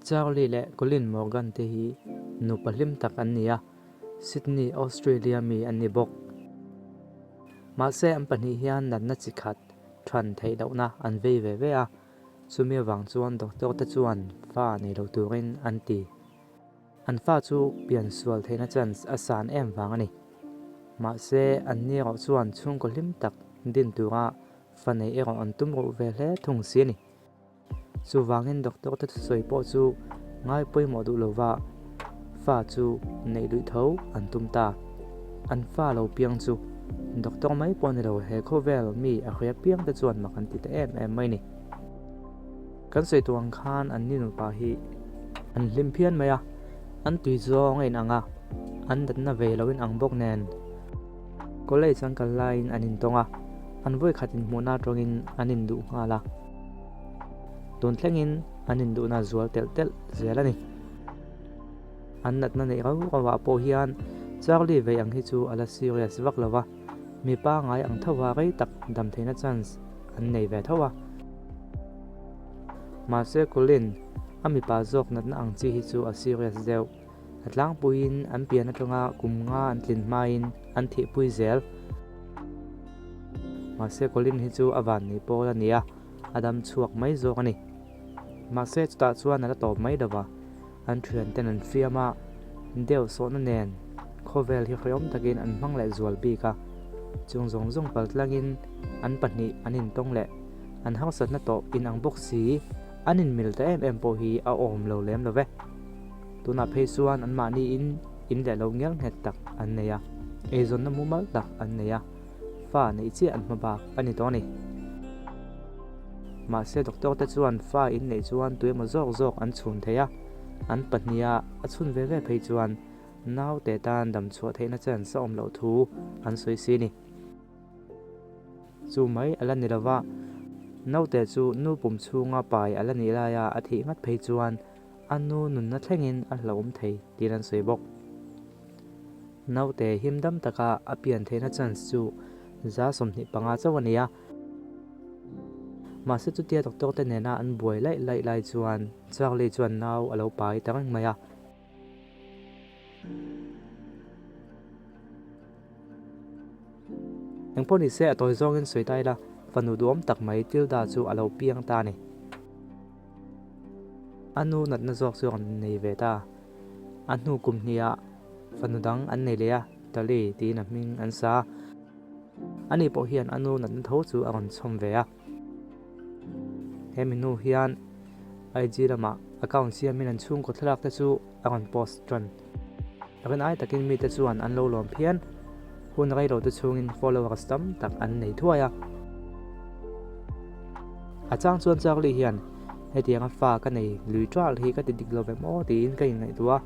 Charlie leh Colin Morgan te hi nupa hlim tak an ni a, Sydney, Australia mi an ni bawk. Mahse an pahnih hian natna chi khat than theih lohna an vei ve ve a, chumi avang chuan doctor te chuan fa nei lo turin an ti. An fa chu pian sual theihna chance a san em vang a ni. Mahse an ni erawh chuan chhungkaw hlim tak din tura fa neih erawh an tum ruh ve hle thung si a ni. Chuvangin doctor te thusawi pawh chu ngai pawimawh duh lova fa chu neih luih tho an tum ta. An fa lo piang chu doctor mai pawh ni lo he khawvel mi a hria piang te chuan mak an ti ta em em mai ni. Kan sawi tawh ang khan an ni nupa hi an hlim phian mai a, an tui zawng a inang a, an natna ve lo inang bawk nen college an kal laiin an intawng a, an vawikhat inhmuhna atangin an induh nghal a. Tun thlengin an induhna zual telh telh zel a ni. An natna neih rau rau ah pawh hian Charlie vei ang hi chu a la serious vak lo va, mi pangai ang tho a rei tak dam theihna chance an nei ve tho a. Mahse Colin, a mipa zawk natna ang chi hi chu a serious deuh. A tlangpuiin an pian atanga kum nga an tlin hmain an thihpui zel. Mahse Colin hi chu a vanni pawl a ni a, a dam chhuak mai zawk a ni. Mahse chutah chuan a la tawp mai lo va, an thianten an fiam a, deuh sawhna nen khawvel hi hrehawm takin an hmang leh zual bik a. Chung zawng zawng pal tlangin an pahnih an intawng leh an harsatna tawh inang bawk si, an inmil ta em em pawh hi a awm lo lem lo ve. Tunah phei chuan anmahniin in leh lo ngial nghet tak an nei a, eizawnna mumal tak an nei a, fa neih chiah an hma bak a ni tawh a ni. Mahse doctor te chuan fa in neih chuan tuemaw zawk zawk an chhun thei a, an pahniha a chhun ve ve phei chuan naute tan damchhuah theihna chance a awm loh thu an sawi si a ni. Chu mai a la ni lova, naute chu nu pum chhunga pai a la nih laia a thih ngat phei chuan a nu nunna thlengin a hlauhawm thei tiin an sawi bawk. Naute him dam taka a pian theihna chance chu 25% chauh a ni a. Mahse chutia doctor te nena an buai laih laih lai chuan Charlie chuan nau a lo pai ta reng mai a. Engpawh ni se a tawi zawngin sawi ta ila, fanu duhawm tak mai Tilda chu a lo piang ta a ni. A nu natna zawk chu a rawn nei ve ta. A hnu kum hniah fanu dang an nei leh a, Tali tiin a hming an sa a. Ani pawh hian a nu natna tho chu a rawn chhawm ve a. He mi hnu hian IG lamah account siamin an chhungkaw thlalak te chu a rawn post tan. Rin ai takin mite chuan an lo lawm phian. Hun rei lo te chhungin followers tam tak an nei thuai a. A chang chuan Charlie hian hetianga fa ka nei lui ṭal hi ka ti dik lo ve maw tiin ka inngaihtuah a,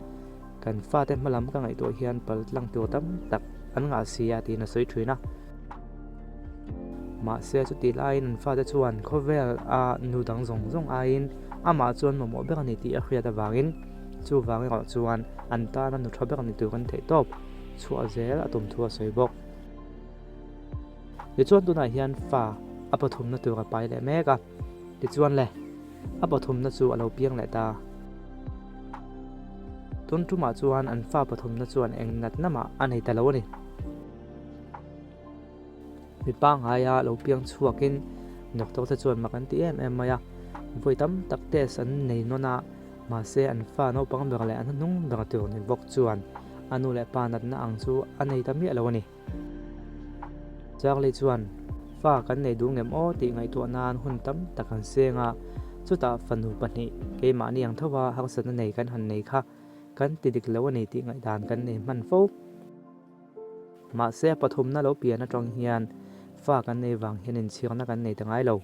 kan fate hmalam ka ngaihtuah hian pal tlang tur tam tak an ngah si a tiin a sawi ṭhin a. Mahse chutih laiin an fate chuan khawvel a nu dang zawng zawng aiin amah chuan mamawh ber a ni tih a hriat avangin chuvang erawh chuan an tana nu tha ber ni tur an theih tawp chhuah zel a tum thu a sawi bawk. Tichuan tunah hian fa a pathumna tur a pai leh mek a, tichuan le a pathumna chu a lo piang leh ta. Tun tumah chuan an fa pathumna chuan eng natna mah a nei ta lo a ni. Mi pangngaia lo piang chhuakin doctor te chuan mak an ti em em mai a, vawi tam tak test an nei nawn a, mahse an fa naupang ber leh an hnuhnung ber tur ni bawk chuan a nu leh pa natna ang chu a nei ta miah lo a ni. Charlie chuan fa kan nei duh ngem aw tih ngaihtuah nan hun tam tak an seng a, chutah fanu pahnih keimahni ang tho a harsatna nei kan han nei kha kan ti dik lo a ni tih ngaihdan kan nei hman fo. Mahse a pathumna lo pian atang hian fa kan nei vang hian inchhirna kan nei ta ngai lo.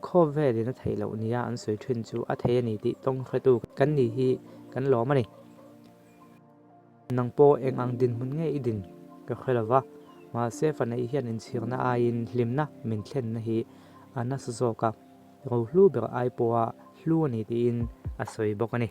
Khawvelin a theih loh nia an sawi thin chu a thei a ni tih tawng hretu kan ni hi kan lawm a ni. Nang pawh eng ang dinhmun nge i din ka hre lo va, mahse fa neih hian inchhirna aiin hlimna min thlenna hi a nasa zawk a, rohlu ber ai pawha hlu a ni tiin a sawi bawk a ni.